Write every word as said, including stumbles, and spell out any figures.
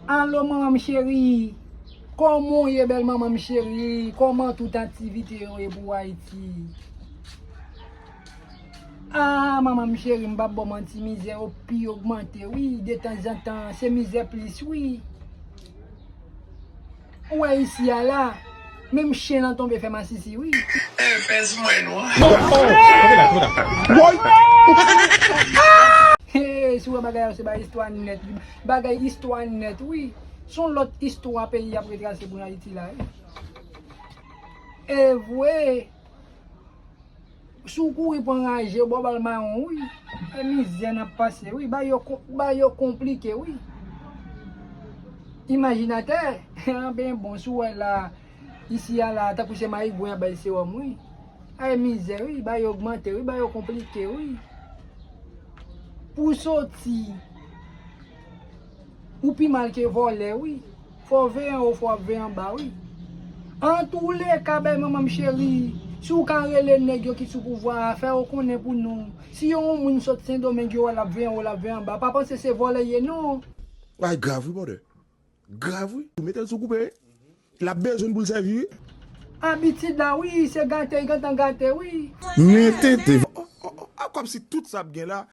Alo, manman m cheri. Kòman w ye, bèl manman m cheri? Kòman tout aktivite yo ye pou Ayiti? Ah, manman m cheri, m p ap ba w manti, mizè yo pi ogmante, wi. Detanzantan, se mizè plis, wi. Ou wè isi a la, menm chen an tonbe fè masisi, wi. Hey, si w wè bagay yo se bay istwa nèt, wi. Bagay istwa nèt, wi. Se yon lòt istwa peyi ap retrase pou Ayiti la, wi. E vre, si w kouri pou anraje, yo ba w bal mawon, wi. E mizè n ap pase, wi. Bagay yo ko-, bagay yo konplike, wi. Imajinatè, anben bon, si w wè la, isi a la, tankou se mayigwen y ap bay sewòm, wi. Ay mizè, wi, bagay yo ogmante, wi, bagay yo konplike, wi. Pou w soti, ou pi mal ke vòlè, wi. Fò w veye anwo, fò w ap veye anba, wi. Antouleka, bèl manman m cheri, si w ka rele nèg yo ki sou pouvwa a, fè yo konnen pou nou. Si yon moun sot Sendomeng, yo wè l ap veye anwo, l ap veye anba, pa panse se vòlè ye, non. Ay, grav, wi, brother. Grav, wi. Ou mete l sou koupe. L ap bezwen l pou l sèvi, wi. Abitid la, wi, se gate, y gentan gate, wi. Men tenten. Oh, oh, oh, ah, kòmsi tout sa ap gen la,